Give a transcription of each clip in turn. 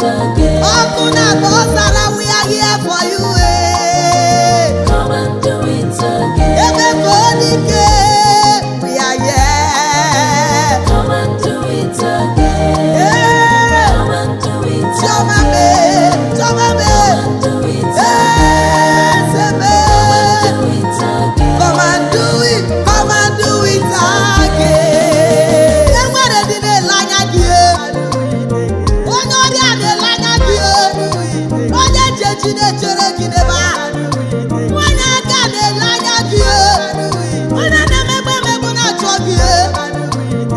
it again. Ọkụ na-agba ọzara, we are here for you, eh. Come and do it again. Ebe ka olike, we are here. Come and do it again. Eh, Come and do it Chioma again. me, Chioma me, Come and do it again. eze me. Do it again. Come and do it, come and do it again. Enwere dị na-ele anya gị, eh. Onye ọrịa na-ele anya gị, eh. Onye nchechi na-echere gị n'ebe a. Onye aka na-ele anya gị, eh. Onye na-emegbu emegbu na-achọ gị, eh.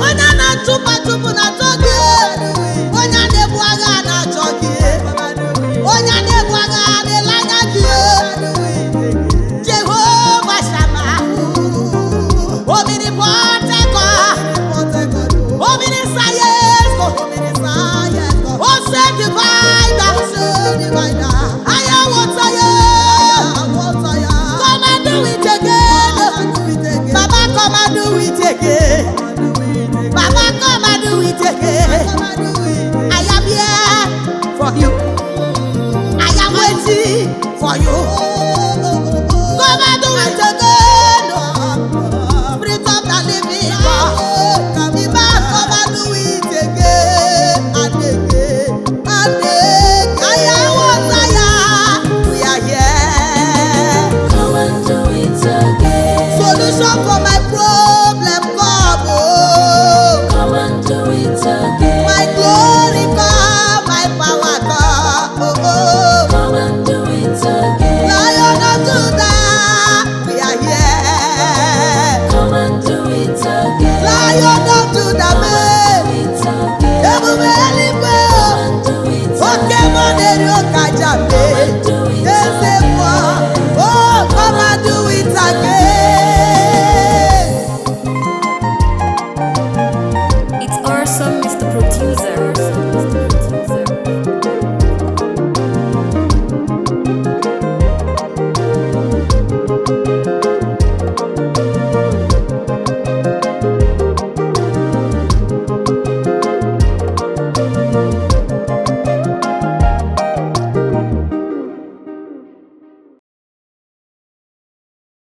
Onye na-achụpụ achụpụ na-achọ gị, eh. Onye na-ebu agha na-achọ gị, eh. Onye na-ebu agha na-ele anya gị, eh. Jehovah Shammah, omnipotent God, omniscience God, Ose divider, higher water, come and do it again. Baba, come and do it again. Baba, come and do it again. I am here for you. I am waiting for you.